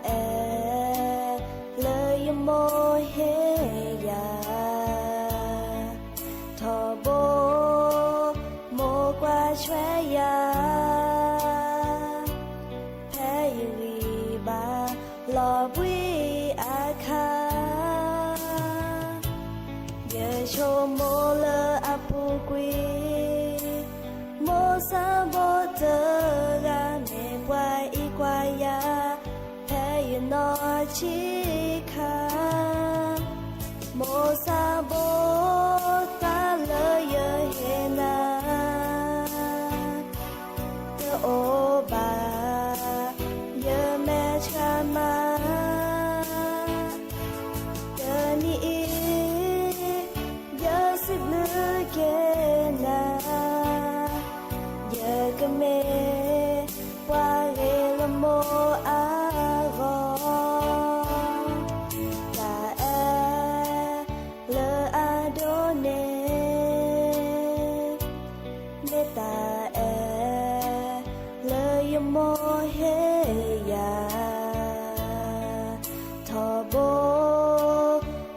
အဲၣ်လၢယမိၢ်ဟ့ၣ်ယၤ, ထီဘိ မိၢ်ကွၢ်ထွဲယၤ, ဖဲယဂံၢ်ဘါလီၤဘှံးအခါ, ယဆိကမိၣ်လၢအပူၤကွံာ်, မိၢ်ဆၣ်ဘိတဂၤ မ့ၢ်ပှၤအံးကွၢ်ယၤ ဖဲယနီၢ်ဆံးခါ, မိၢ်ဆၣ်ဘိ တၢ်လၢယဟ့ၣ်နၤ တအိၣ်ဘၣ် ယမဲာ်ဆှးမး, တနံၤအံၤ ယစံးဘျုးက့ၤနၤ, ယကမ့ၢ်ပှၤဂ့ၤလၢမိၢ်အါ ဂီၢ်, တၢ်အဲၣ်လၢအဒိၣ်န့ၣ် မ့ၢ်တၢ်အဲၣ်လၢယမိၢ်ဟ့ၣ်ယၤ, ထီဘိ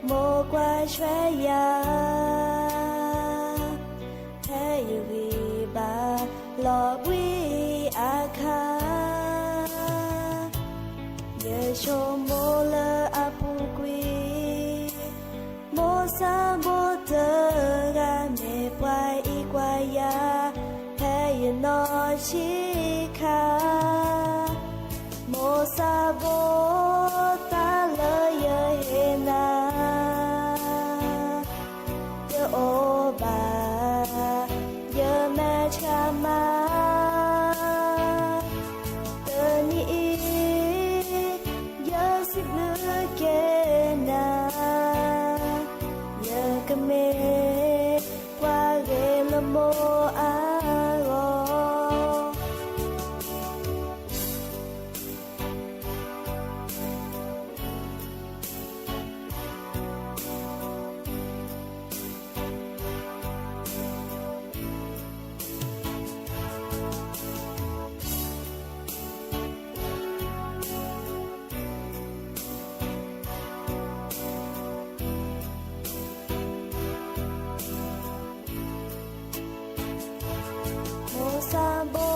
မိၢ်ကွၢ်ထွဲယၤ ဖဲယဂံၢ်ဘါလီၤဘှံးအခါ, ယဆိကမိၣ်လၢအပူၤကွံာ်, မိၢ်ဆၣ်ဘိတဂၤ မ့ၢ်ပှၤအံးကွၢ်ယၤ ဖဲယနီၢ်ဆံးခါ, မိၢ်ဆၣ်ဘိ တၢ်လၢယဟ့ၣ်နၤ တအိၣ်ဘၣ် ယမဲာ်ဆှးမး, တနံၤအံၤ ယစံးဘျုးက့ၤနၤ, ယကမ့ၢ်ပှၤဂ့ၤလၢမိၢ်အါ ဂီၢ်. မိၢ်ဆၣ်ဘိ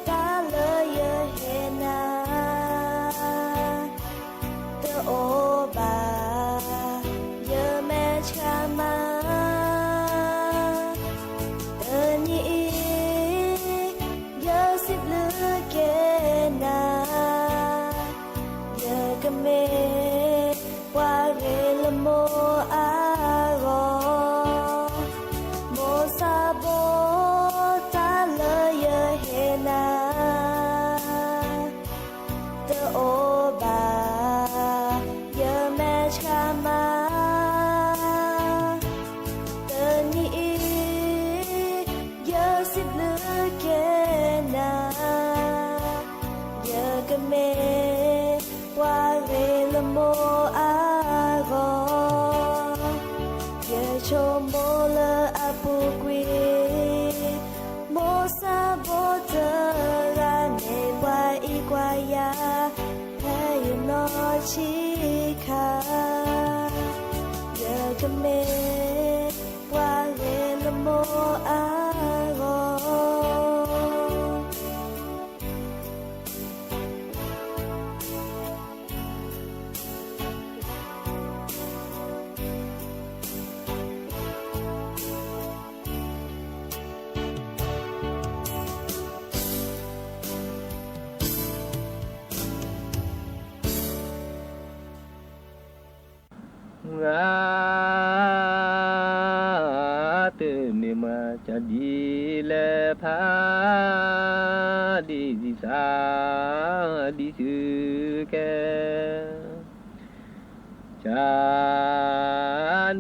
တၢ်လၢယဟ့ၣ်နၤ တအိၣ်ဘၣ် ယမဲာ်ဆှးမး, တနံၤအံၤ ယစံးဘျုးက့ၤနၤ, ယကမ့ၢ်ပှၤဂ့ၤလၢမိၢ်အါ ဂီၢ်, မိၢ်ဆၣ်ဘိ တၢ်လၢယဟ့ၣ်နၤ တအိၣ်ဘၣ် ယမဲာ်ဆှးမး, တနံၤအံၤ ယစံးဘျုးက့ၤနၤ, ယကမ့ၢ်ပှၤဂ့ၤလၢမိၢ်အါ ဂီၢ်, ယဆိကမိၣ်လၢအပူၤကွံာ်, မိၢ်ဆၣ်ဘိတဂၤ မ့ၢ်ပှၤအံးကွၢ်ယၤ ဖဲယနီၢ်ဆံးခါ, ယကမ့ၢ်ပှၤဂ့ၤလၢမိၢ်အါ ဂီၢ်. တမ့ၢ်မၤကဒံးလဲၣ်ဖး ဒ်သး ဒ်သုကဲ, က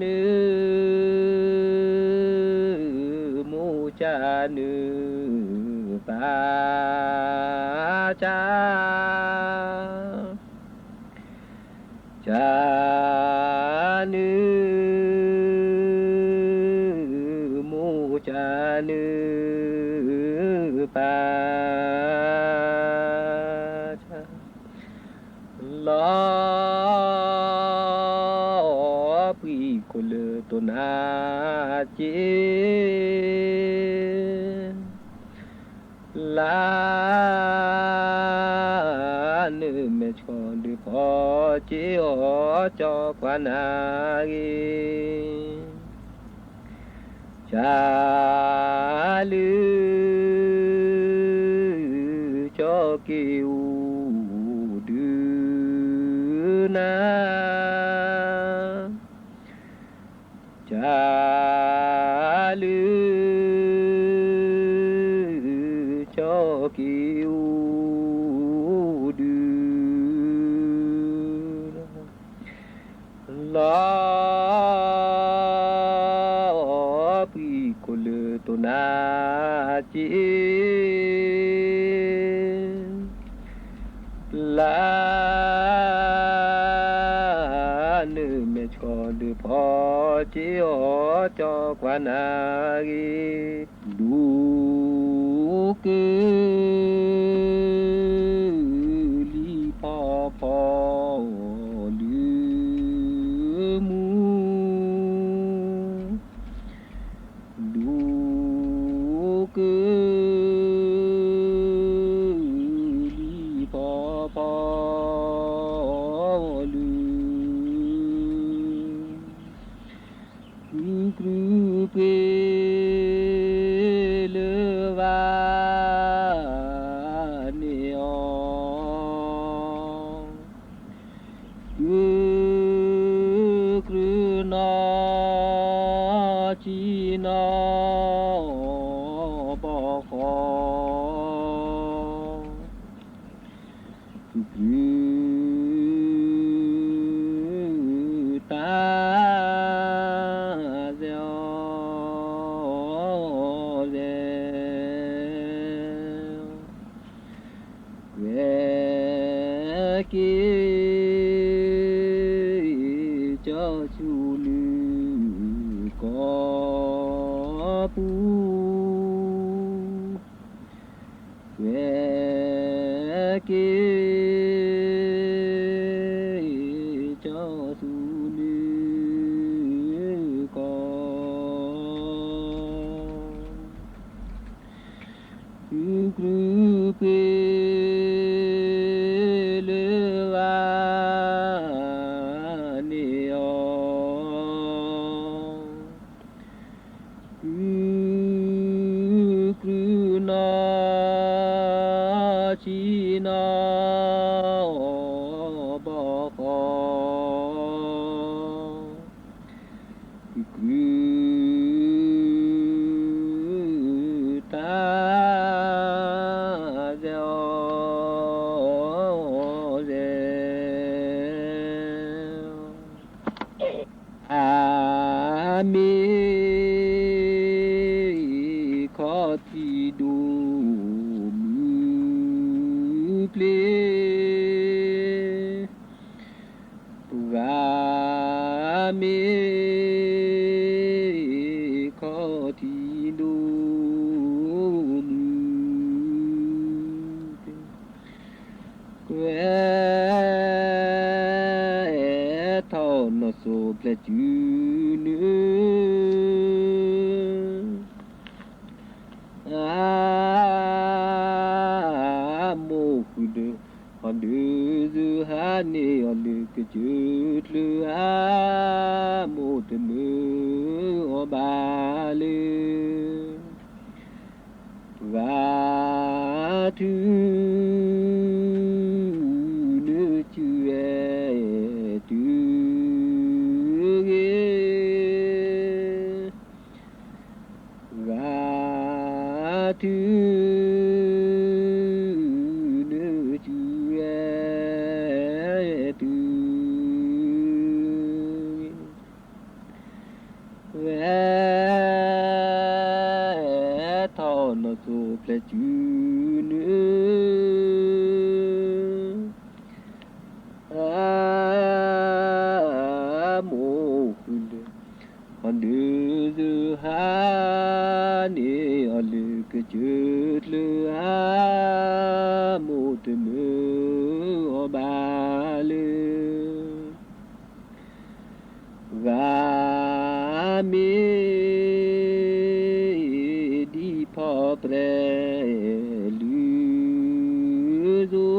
နုာ် မိၢ်ကနုာ်ပၢ်က ကနုာ် မိၢ်ကနုာ်ပၢ်က, လီၤပှံၤခိၣ်လၢတိၢ်နါစ့ လၢနမဲာ်ဆှီဒုးဖီၣ်စ့အီၤ ကၠီကွၢ်နၤဂ့ၤ ကလုၢ် ကၠီက့ၤအိၣ်ဒုးနၤ ကလုၢ် ကၠီက့ၤအိၣ်ဒုး လီၤ ပှံၤခိၣ်လၢတိၢ်နါစ့ လၢ နမဲာ်ဆှီဒုးဖီၣ်စ့အီၤ ကၠီကွၢ်နၤဂ့ၤ ဒိၣ်ကလုၢ် လံၤဖီဖီ လၢမူ ဒိၣ်ကလုၢ် လံၤဖီဖီ လၢ ကုၢ်ကြုၢ်ပှ့ၤလၢ ဘၣ်န့ၢ်အီၤ ကုၢ်ကြုၢ်နီၢ် ဆံနီၢ် ဘီဃီ ကုၢ်ကြုၢ် တၢ် စဲအီၤ စဲ ကွဲးက့ၤ ကၠီဆူနုၢ်ကီၢ်ပူၤ ကွဲးက့ၤ ကၠီဆူနုၢ်ကီၢ် ကုၢ်ကြုၢ်ပှ့ၤလၢ ဘၣ်န့ၢ်အီၤ ကုၢ်ကြုၢ်နီၢ် ဆံနီၢ် ဘီဃီ ကုၢ်ကြုၢ် တၢ် စဲအီၤ စဲ အ မ့ၢ် ခီၣ်ထံးဒိၣ်မုၢ်ပျ့ၤ ပှၤမ့ၢ် ခီၣ်ထံးဒိၣ်မုၢ်ပျ့ၤ ကွဲးထီၣ်နီၢ်စိၤဖျဲး ကုၢ်နုၢ် အမိၢ်ဃုာ်ဒီး ဟီၣ်ဒုးစုဟးန့ၢ်အီၤလၢကစၢၢ်ချၢ အမိၢ်တမၢအီၤဘၣ်လၢ ပှၤထုး နုၢ်စုဝဲတုၤဂ့ၤ ပှၤထုး နုၢ်စုဝဲ တုၤ ဝဲ ထီၣ်နီၢ်စိၤဖျဲး ကုၢ်နုၢ် အမိၢ်ဃုာ်ဒီး ဟီၣ်ဒုးစုဟးန့ၢ်အီၤလၢကစၢၢ်ချၢ အမိၢ်တမၢအီၤဘၣ် လၢ ဂၤမ့ၢ်ဒ်ဖီပြဲလုၢ်စိ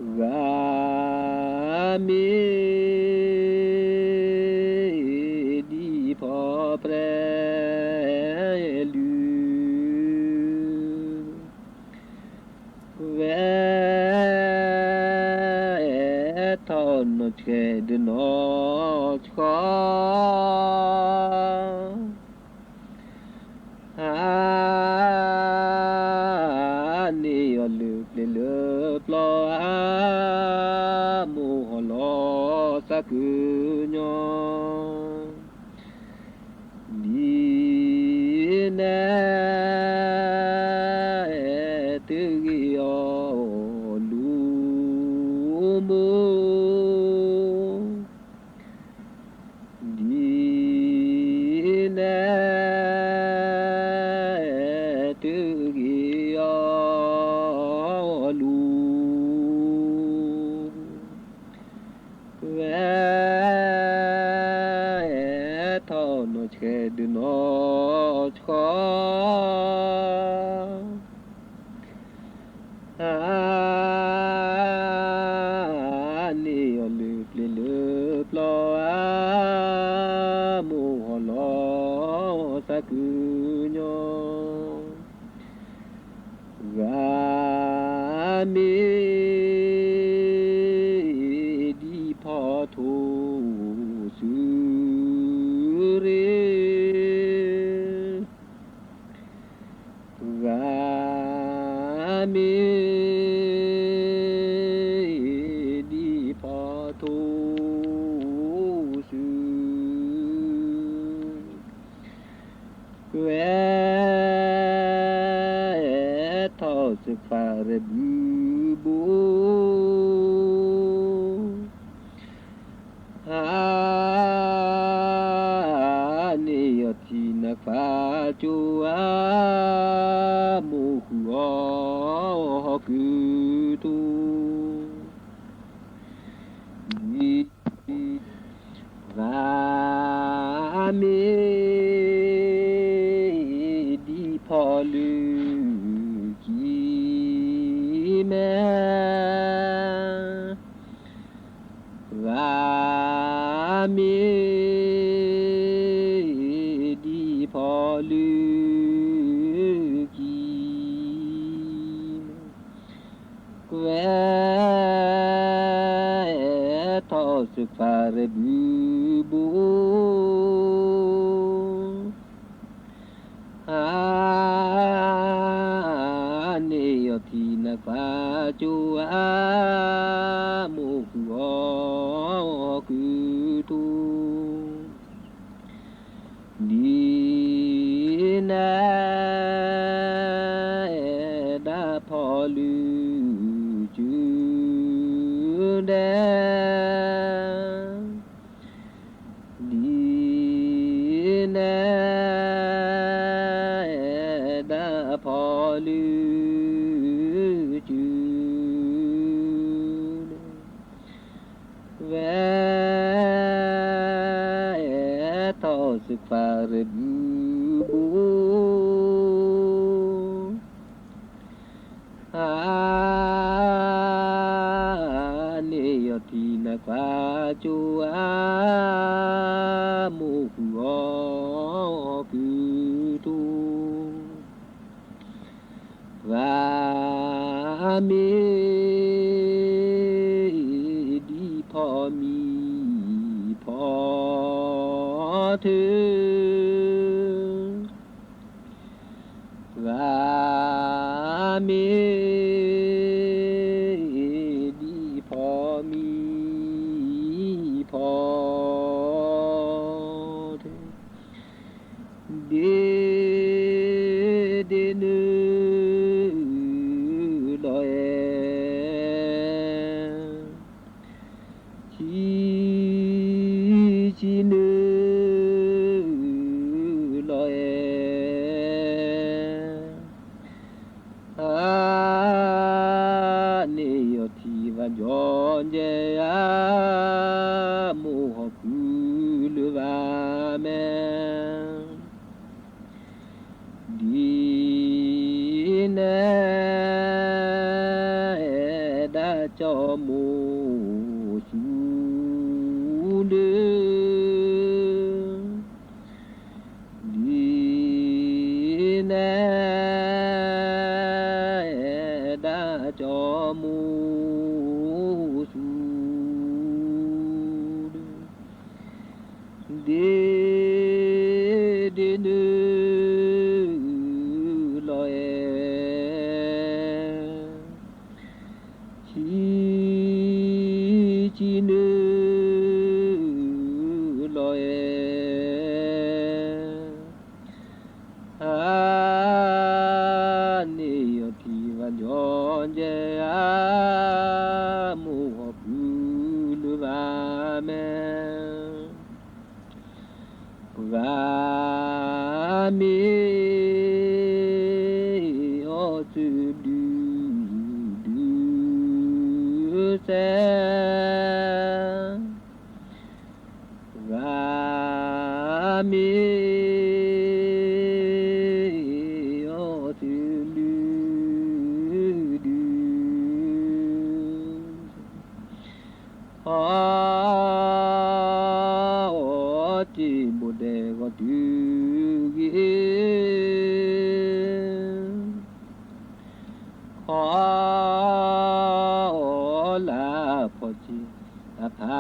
ဂၤမ့ၢ်ဒ်ဖီပြဲလုၢ် ဝဲထီၣ်နီၢ်ဆှဲးဒုးနီၢ်ဆှီ ဟးန့ၢ်အီၤလၢပျ့ၤလၢပျီ အမိၢ်ဟီၣ်လီၤသးကုညီ ဒ်န့ၣ် တဂ့ၤအီၤလူၤမိၢ် ဒ်န့ၣ် တဂ့ၤအီၤလူၤ ဝဲထီၣ်နီၢ်ဆှဲးဒုးနီၢ်ဆှီ ဟးန့ၢ်အီၤလၢပျ့ၤလၢပျီ အမိၢ်ဟီၣ်လီၤသးကုညီ ဂၤမ့ၢ်ဒ်ဖီထိၣ်စုရ့ ဂၤမ့ၢ်ဒ်ဖီထိၣ်စု ဝဲထီၣ်စခွါရ့ဘုဘိ ဟးန့ၢ်အီၤထံနခွါကၠိဧါ မိၢ်ဃုာ်အီၤဟီၣ်ကုၢ်ထူ ဒ် ဂၤမ့ၢ်ဒ်ဖီလုၢ်ကံမဲ ဂၤမ့ၢ်ဒ်ဖီလုၢ်ကံ ဝဲထီၣ်စခွါရ့ဘုဘိ ဟးန့ၢ်အီၤထံနခွါကၠိဧါ မိၢ်ဃုာ်အီၤဟီၣ်ကုၢ်ထူ ဒ်န့ၣ် ဒၣ်ဖီလုၢ်ကံဒဲး ဒ်န့ၣ် ဒၣ်ဖီလုၢ်ကံ ဝဲ ထီၣ်စခွါရ့ဘုဘိ ဟးန့ၢ်အီၤထံနခွါကၠိဧါ မိၢ်ဃုာ်အီၤဟီၣ်ကုၢ်ထူ ဂၤမ့ၢ်ဒ်ဖီမံဖီထၢ ဂၤမ့ၢ်ဒ်ဖီမံဖီထၢ ဒ့ဒ့နုာ်လီၤအဲၣ် ဆံဆံနုာ် ပှၤမ့ၢ်အီၣ်တံၢ်ဘၣ်ဒီးပှၤကညီကဲဧါ, မိၢ်ဟီၣ်ဖုလၢၤဘၣ်မ့ၢ် ဒ်န့ၣ် ဒၣ်ကၠီမိၢ်ဆူၣ်ဒု, ဒ်န့ၣ် ဒၣ်ကၠီမိၢ်ဆူၣ်ဒု, ဒ်ဒ်နုၢ်လီၤအဲၣ် ဆံဆံနုၢ်လီၤအဲၣ်, အါန့ၢ်အီၣ်တံၢ်ဘၣ်ကညီကဲဧါ, မိၢ်ဟီၣ်ဖုလၢၤဘၣ်မ့ၢ် ပှၤမ့ၢ်အီၣ်တံၢ်ဘျုးဒုစဲး, ပှၤမ့ၢ်အီၣ်တံၢ်ဘျုးဒု အီၣ်တ့ၢ်ဘိၣ်ဒဲးဂီၤတုၤဂ့ၤ, ခီအီၣ်လၢဖီၣ်ကံအဖး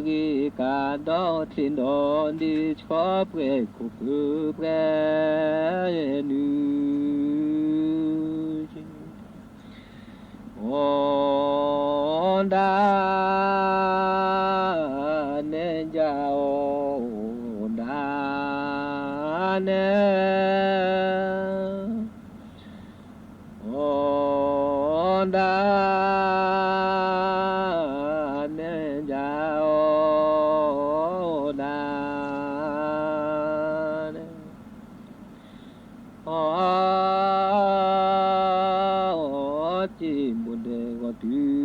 ဂ့ၤကဒီးချ့ဒီးန့ၣ် ဆှီပှဲၤခိၣ်ဖုပှဲၤနုၢ် အီၣ်ဒၣ်နဲၣ်ယၤအီၣ်ဒၣ်နဲၣ်, အီၣ်ဒၣ်နဲၣ်ယၤအီၣ်ဒၣ်နဲၣ် အီၣ်တ့ၢ်ဘိၣ်ဒဲးဂီၤတုၤဂ့ၤ,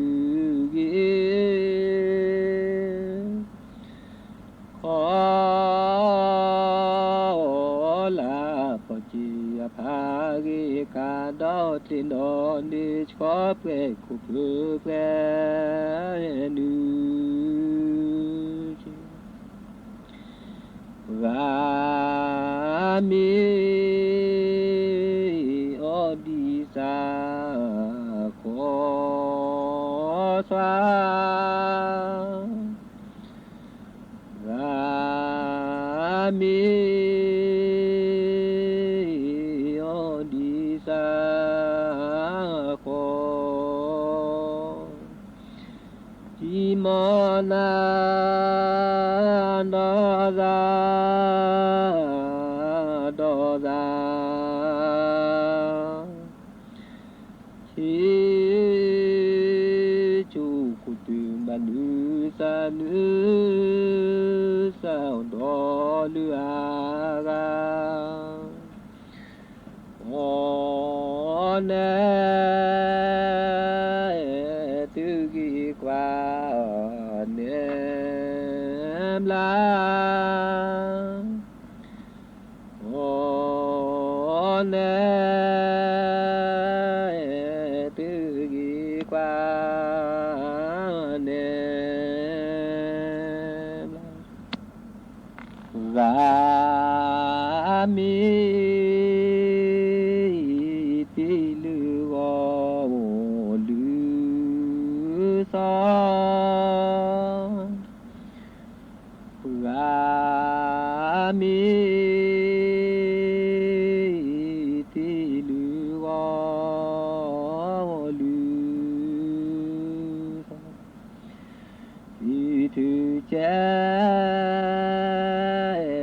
ခီအီၣ်လၢဖီၣ်ကံအဖးဂ့ၤကဒီးချ့ဒီးန့ၣ် ဆှီပှဲၤခိၣ်ဖုပှဲၤနုၢ် ပှၤမ့ၢ်အီၣ်ဒံးစၢ်ခီသွါ, ပှၤမ့ၢ်အီၣ်ဒံးစၢ်ခီ တံၤမီၢ်နၤဒီးသးဒီးသး, ဆံးဆူၣ်ခိၣ်တုၤဘၣ်နုၤစၢ်နုၤစၢ်ဒီးလုၢ်အါဂၤ အီၣ်နဲၣ် သုဂံၢ်ကွၢ်န့ၣ်ဘျါ, အီၣ်နဲၣ် သုဂံၢ်ကွၢ်န့ၣ်ဘျါ ပှၤမ့ၢ်တ့ၢ်လုၢ်ဂီၤအိၣ်လုၢ်စီၤ, ပှၤမ့ၢ်တ့ၢ်လုၢ်ဂီၤအိၣ်လုၢ်စီၤ, တုၤထုကဲ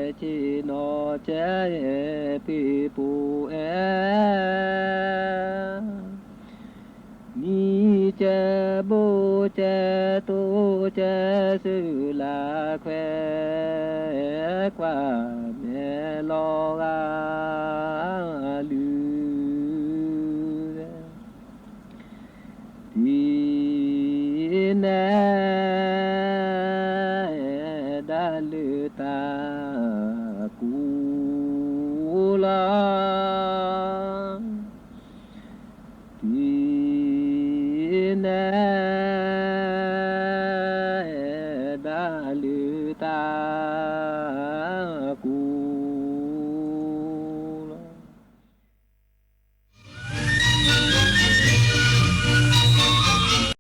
က့ၤနီၢ်ကဲ ပ့ၤပိာ်အဲ နံၤကဲ ဘိကဲ တိကဲ စူၤလၢခွဲ ကွၢ်မဲာ်လီၤဂာ်လုၢ်, တံၤ တၢ်ကဲထီၣ်က့ၤန့ၣ်